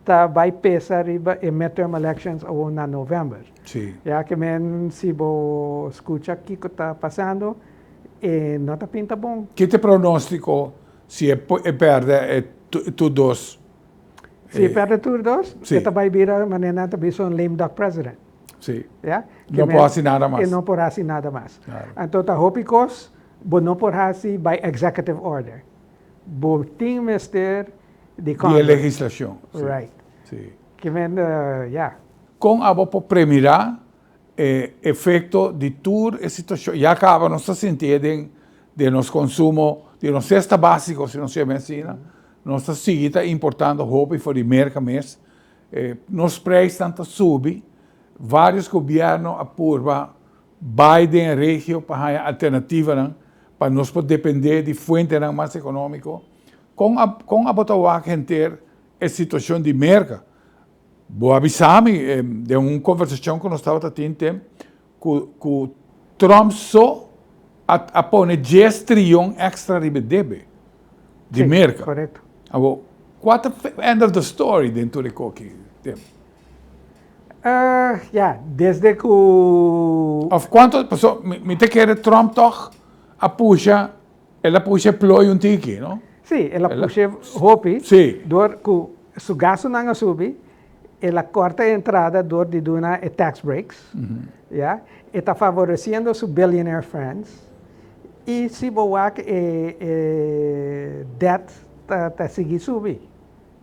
ta bai pesa riba e midterm elections awor na november. Ya ke men si bo skucha kiko ta pasando e no ta pinta bon. Ki ta e pronostiko si e pèrdè e tur dos? Si e pèrdè tur dos, e ta bai bira manera nan ta bisa un lame duck president. Ya? No por hasi nada mas. E no por hasi nada mas. Anto ta hopi kos bo no por hasi by executive order. Bo tin mester di Congress. Di e legislacion. Right. Si. Ke men, ya. Con abo por premira e efecto di tur e situacion? Ya caba nos ta sintié den den nos consumo di nos cesta basico, si nos yama asina. Nos ta sigui ta importando hopi for di Merca mes. Nos prijsnan ta subi. Varios gobierno a purba Bai den e regio pa haña alternativanan pa nos por dependé di fuentenan mas ekonómiko. Kon a kon abo ta wak henter e situashon di Merka? Bo a bisa mi den un konversashon ku nos tabata tin tem ku ku Trump so a a pone dies trion èkstra riba e debe di Merka. Korekto. Abo. Cua ta end of the story den tur e coki, Tim? Ya, desde cu. Of cuanto, paso mi ta kere Trump toch a pusha, el a pusha e plooi un tiki, no? Sí, el a pusha hopi. Door cu su gastonan a subi, el a corta e entrada door di duna e tax breaks, ya. E ta favoreciendo su billionaire friends. Y si bo wak e e debt ta ta sigui subi,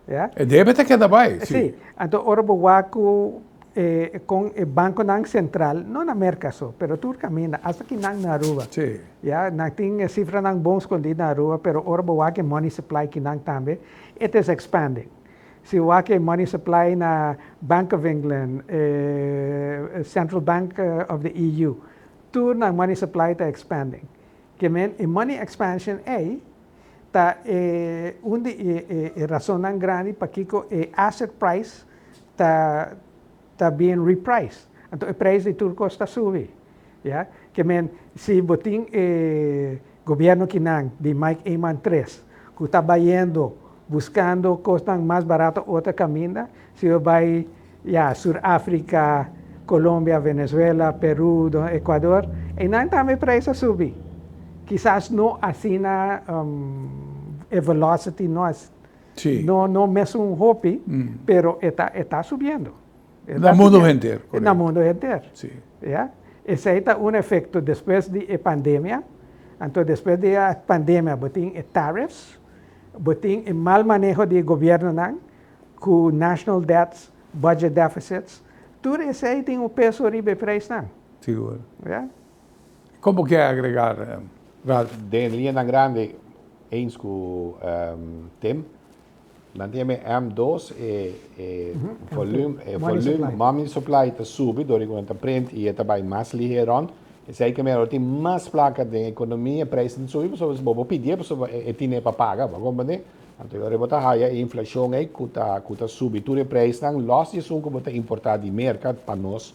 ya. E debe ta keda bai, si. Si. Anto ora bo wak ku e kon e bankonan sentral, no na Merka so, pero tur kaminda, asta kinan na Aruba. Ya, nan tin e sifranan bon skondí na Aruba, pero ora bo wak e money supply kinan tambe, it is expanding. Si bo wak e money supply na Bank of England, e Central Bank of the EU, Tur nan money supply ta expanding. Ke men e money expansion ei ta e un di e e rasonnan grandi pakiko e asset price ta ta being repriced. Anto e prijs di tur kos ta subi. Ya. Ke men si bo tin e gobierno kinan di Mike Eman 3 ku ta bayendo buskando kosnan mas barato otro kaminda, si bo bai ya Sur Afrika, Colombia, Venezuela, Peru, Ecuador, einan tambe prijs a subi. Kisas no asina e velocity no no no mesun hopi, pero e ta e ta subiendo. Na mundo henter, korekto. Na mundo henter. Ya. Esei ta un efekto despues di e pandemia. Anto despues di e pandemia bo tin e tariffs, bo tin e mal maneho di e gobiernonan ku national debts, budget deficits, tur esei tin un peso riba e prijsnan. Sigur. Ya. Kon bo ke agregar, Ralph? Den liñanan grandi, eens ku Tim, Nan tin e M2 e e volume e volume money supply ta subi dor di ku nan ta print i e ta bai mas lihe rond. Esei ke mester tin mas plaka den ekonomia prijsnan ta subi pasobra bo por pidié pasobra e tine pa paga bo a komprende. Anto e ora bo ta haya e inflashon ei ku ta ku ta subi tur e prijsnan los di esun ku bo ta importa di Merka pa nos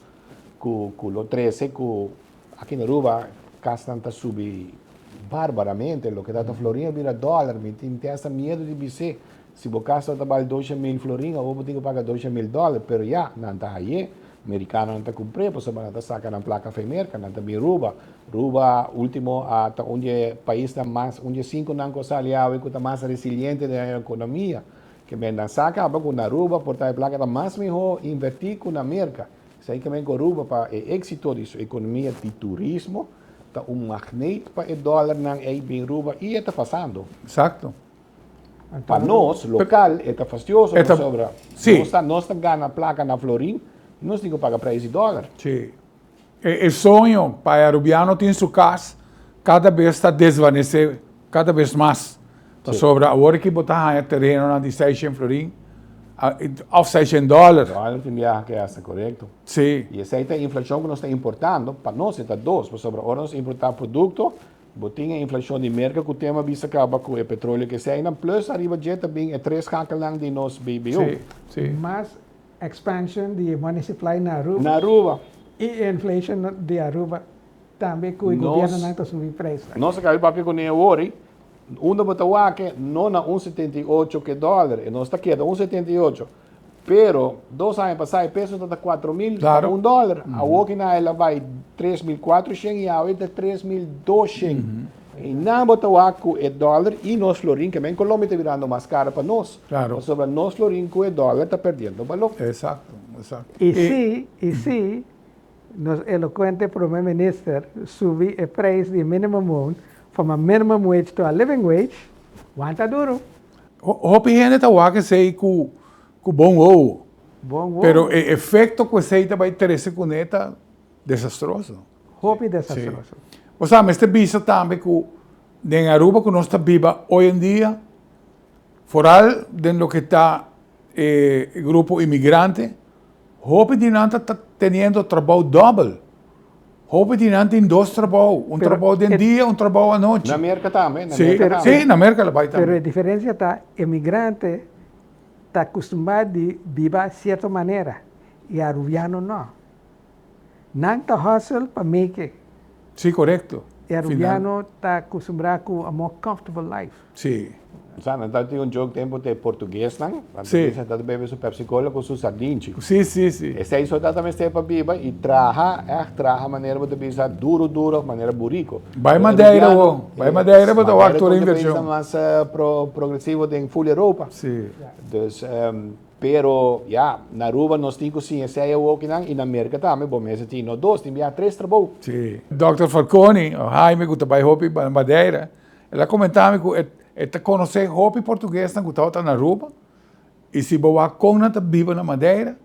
ku ku lo trese ku Aki na Aruba casnan ta subi barbaramente, loke ta ta florin a bira dollar, mi tin hasta miedo di bis'é, si bo cas ta bal dosha mil florin awor bo tin cu paga dosha mil dollar, pero ya, nan ta hay'é, mericanonan ta cumpr'é pasobra nan ta saca nan placa af'é Merca, nan ta bin Ruba, Ruba ultimo a ta un di e paisnan mas, un di e cinconan cu a sali awe cu ta mas resiliente den nan economia, ke men nan sa caba cu na Aruba por ta e placa ta mas miho inverti cu na Merca. Esei ke men ku Aruba pa e éksito di su ekonomia di turismo ta un magneet pa e dòlernan ei bin Ruba i e ta pasando. Eksakto. Pa nos lokal e ta fastioso pasobra nos ta nos ta gana plaka na florin i nos tin ku paga preis di dòler. Sí. E soño pa e arubiano tin su kas kada bes ta desvanesé kada bes mas. Pasobra awor ki bo ta haña terenonan di seishen florin òf seishen dòler. Dòler tin biaha ke hasta, korekto. Sí. I esei ta e inflashon ku nos ta importando, pa nos e ta dos, pasobra ora nos importá produkto, bo tin e inflashon di Merka ku tema bisa kaba ku e petroleo ku eseinan, plus ariba dje ta bin e tres kakelnan di nos BBO. Sí, sí. Mas expansion di e money supply na Aruba. Na Aruba. I e inflation di Aruba tambe ku e gobiernonan ta subi prijsnan. Nos a kaba di papia kuné awor. Unda bo ta wak no na un 78 ke dòler, e nos ta keda un 78. Pero dos aña pasá e peso tabata 4000 pa un dòler. Awor ki nan el a bai 3400 i awe ta 3200. I nan bo ta wak ku e dòler i nos florin, ke men Colombia ta birando mas karo pa nos. Pasobra nos florin ku e dòler ta perdiendo balor. Exacto, exacto. I si, i si nos elocuente Prome Minister subi e prijs di minimum woon from a minimum wage to a living wage, wanta duro. Hopi hende ta wak esei ku bon wowo. Bon wowo. Pero e efecto ku esei ta bai trese kuné ta desastroso. Hopi desastroso. Sí. Bo sa, mester bisa tambe ku den Aruba ku nos ta biba hoy en dia, foral den loke ta e grupo imigrante, Hopi di nan ta teniendo trabou dòbel. Hopi di nan tin dos trabou, un trabou den dia, un trabou anochi. Na Merka tambe, na Merka tambe. Sí, na Merka lo bai tambe. Pero e diferensia ta, emigrante ta kustumbrá di biba sierto manera i arubiano no. Nan ta hustle pa make it. Sí, korekto. E arubiano ta kustumbrá ku a more comfortable life. Sí. Sa, nan tabatin un joke tempo te portuguesnan, nan ta bisa ta bebe su Pepsi Cola ku su sardinchi. Si, si, si. Esei so tata mester pa biba i traha, ègt traha manera bo ta bisa duro duro òf manera buriko. Bai Madeira wo, bai Madeira bo ta wak tur e invershon. Madeira ta un di e paisnan mas progresivo den ful Europa. Si. Dus, pero ya, na Aruba nos tin ku siña esei awokinan i na Merka tambe bo mester tin no dos, tin bia tres trabou. Si. Dòkter Falconi, òf Jaime ku ta bai hopi Madeira, El a komentá mi ku e ta konosé hopi portuguesnan ku tabata na Aruba i si bo wak kon nan ta biba na Madeira,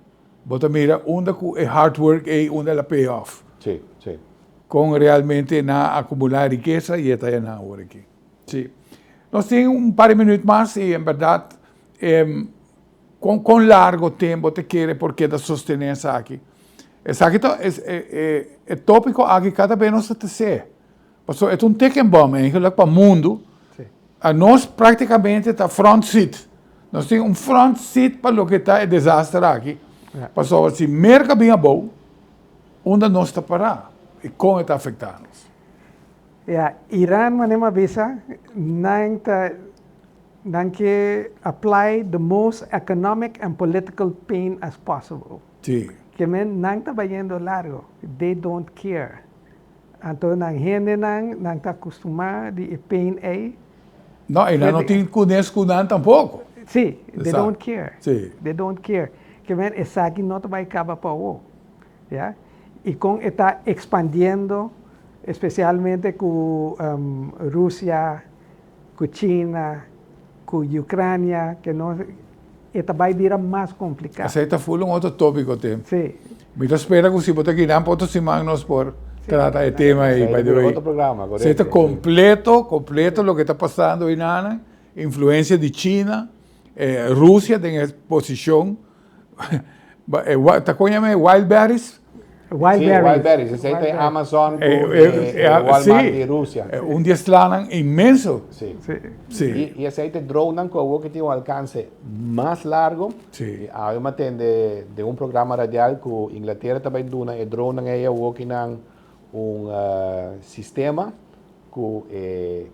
bo ta mira unda ku e hard work ei unda el a pay off. Sí, sí. Kon realmente nan a akumulá e rikesa i e ta yaná awor aki. Sí. Nos tin un par di minüt mas i en bèrdat kon kon largo tempu bo ta kere por keda sostené esaki? Esaki ta e tópiko aki kada bes nos ta tes'é. Pasobra e ta un tekenbom eigenlijk pa mundu. Anos praktikamente ta front seat. Nos tin un front seat pa loke ta e desaster aki. Pasobra si Merka bin abou, unda nos ta pará i kon e ta afektá nos? Ya, Iran manera mi a bisa, nan ta nan ke apply the most economic and political pain as possible. Si. Ke men nan ta bayendo largo, they don't care. Anto nan hendenan nan ta akustumá di e pain ei. No, i nan no tin kunes ku nan tampoko. Sí, they don't care. Sí. They don't care. Ke men esaki no ta bai kaba pa awo. Ya. I kon e ta ekspandiendo, espesialmente ku Rusia, ku China, ku Ukrania, ke no e ta bai bira mas kompliká. Esei ta ful un otro tópiko te. Sí. Mi ta spera ku si bo ta kinan pa otro siman nos por trata e tema ei, by the way. Otro programa, korekto. Esei ta kompleto, kompleto loke ta pasando einanan, influensia di China, Rusia den e posishon Ta kon yama e wild berries? Wild Sí, berries. wild berries. Esei ta e Amazon ku e Walmart di Rusia. Un di e slanan inmenso. Sí. Sí. I esei ta e dronenan ku awor ke tin un alkanse mas largo. Sí. I awe mi a tende den un programa radial ku Inglatera ta bai duna e dronenan ei awor ki nan un sistema ku e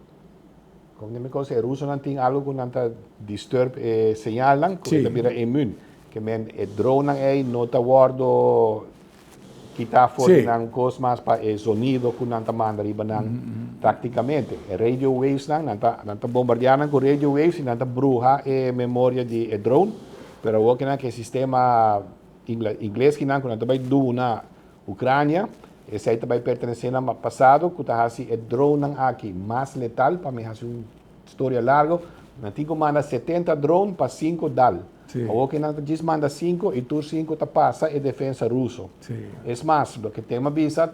Como di mi cosa, e rusonan tin algo cu nan ta disturb e señalnan, cu e ta bira immuun. Ke men e dronenan ey no ta wordo kita for di nan cos mas pa e zonido cu nan ta manda riba nan practicamente. E radio wavesnan, nan ta nan ta bombardea nan cu radio waves y nan ta bruha e memoria di e drone. Pero awor ke nan ke sistema ingles ki nan cu nan ta bay duna Ucrania, esei ta bai pertenesé na pasado ku ta hasi e dronenan aki mas letal, pa mi hasi un storia largo, nan tin ku manda 70 drone pa 5 dal. Awor ke nan ta djis manda 5 i tur 5 ta pasa e defensa ruso. Es mas, loke tem a bisa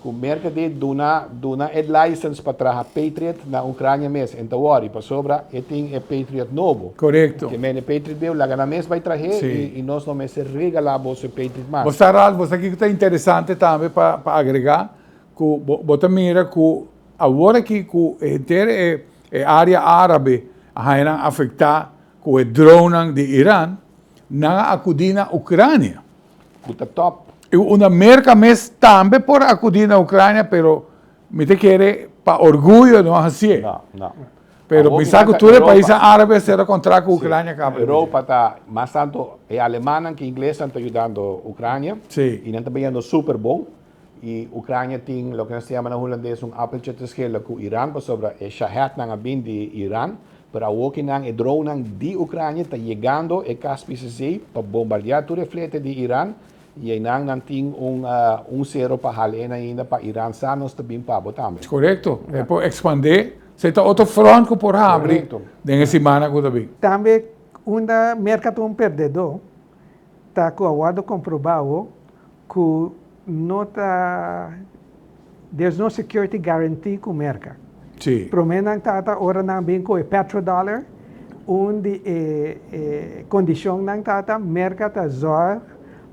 ku Merka di duna duna e license pa traha Patriot na Ucrania mes, en ta wòri pasobra e tin e Patriot nobo. Korekto. Ke men e Patriot bieu laga nan mes bai trah'é i nos no mester regalá boso e Patriot mas. Bo sa Ralph, bo sa kiko ta interesante tambe pa pa agregá, ku bo bo ta mira ku awor aki ku henter e e área árabe a haña nan afektá ku e dronenan di Iran, nan a akudí na Ucrania. Ku ta top. I unda Merka mes tambe por akudí na Ucrania, pero mi ta kere pa orguyo no a hasié. No, no. Pero mi sa ku tur e paisnan árabe sera kontra ku Ucrania kaba. Europa ta mas tanto e alemannan ku inglesnan ta yudando Ucrania. Sí. I nan ta bayendo super bon. I Ucrania tin loke nan sa yama na hulandes un appeltje te schillen ku Iran pasobra e Shahednan a bin di Iran. Pero awoki nan e dronenan di Ucrania ta yegando e Kaspische Zee pa bombardea tur e flete di Iran. I einan nan tin un un sero pa hal en ainda pa Iran sa nos ta bin pa bo tambe. Korekto. E por ekspandé. Esei ta otro front ku por habri den e simannan ku ta bin. Tambe unda Merka ta un perdedó ta ku a wòrdu komprobá ku no ta there's no security guarantee ku Merka. Sí. Promé nan tabata ora nan bin ku e petrodollar un di e e kondishonnan tabata Merka ta zòrg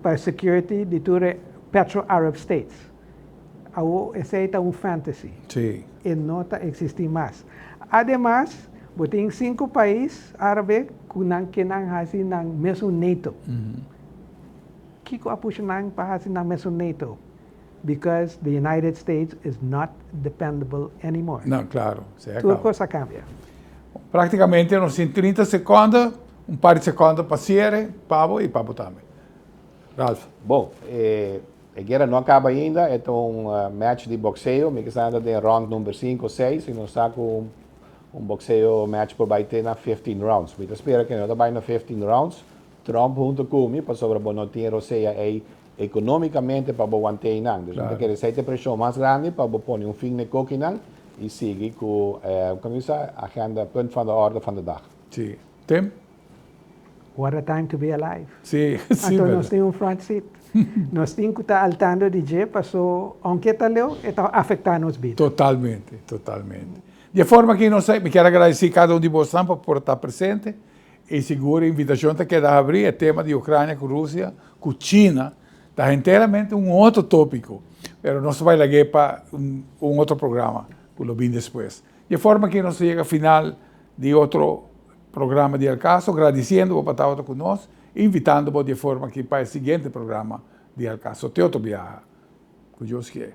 pa e security di tur e petro Arab states. Awor esei ta un fantasy. Sí. E no ta eksistí mas. Ademas bo tin sinku pais árabe ku nan ke nan hasi nan mesun NATO. Kiko a pusha nan pa hasi nan mesun NATO? Because the United States is not dependable anymore. No, claro. Esei a Tur caba. cos a cambia. Práktikamente nos tin 30 sekonde, un par di sekonde pa siere, pa bo i pa bo tambe. Ralph. Bon, e guera no a kaba ainda, e ta un match di bokseo, mi ke sa anda den round number 5 o 6 i nos sa ku un bokseo match por bai te na 15 rounds. Mi ta spera ku no ta bai na 15 rounds, Trump hunto ku mi, pasobra bo no tin rosea ei ekonómikamente pa bo want'é einan. Dus mi ta kere esei ta e preshon mas grandi pa bo pone un fin na e kokinan i sigui ku, komo bisa, agenda, punt van de orde van de dag. Sí. Tim? What a time to be alive. Sí, sí, Anto berdad. nos tin un front seat. Nos tin ku ta al tanto di dje paso aunke ta leu e ta afektá nos bida. Totalmente, totalmente. Di e forma aki nos ta, mi kier a gradisí kada un di bosnan pa por ta presente i sigur e invitashon ta keda habrí. E tema di Ukrania ku Rusia ku China ta henteramente un otro tópiko, pero nos ta bai lag'é pa un otro programa ku lo bin despues. Di e forma aki nos ta yega final di otro Programa di Al Caso, gradiciendo bo pa tabata cu nos y invitando bo di e forma aki pa e siguiente programa di Al Caso. Te otro biaha. Cu Dios kier.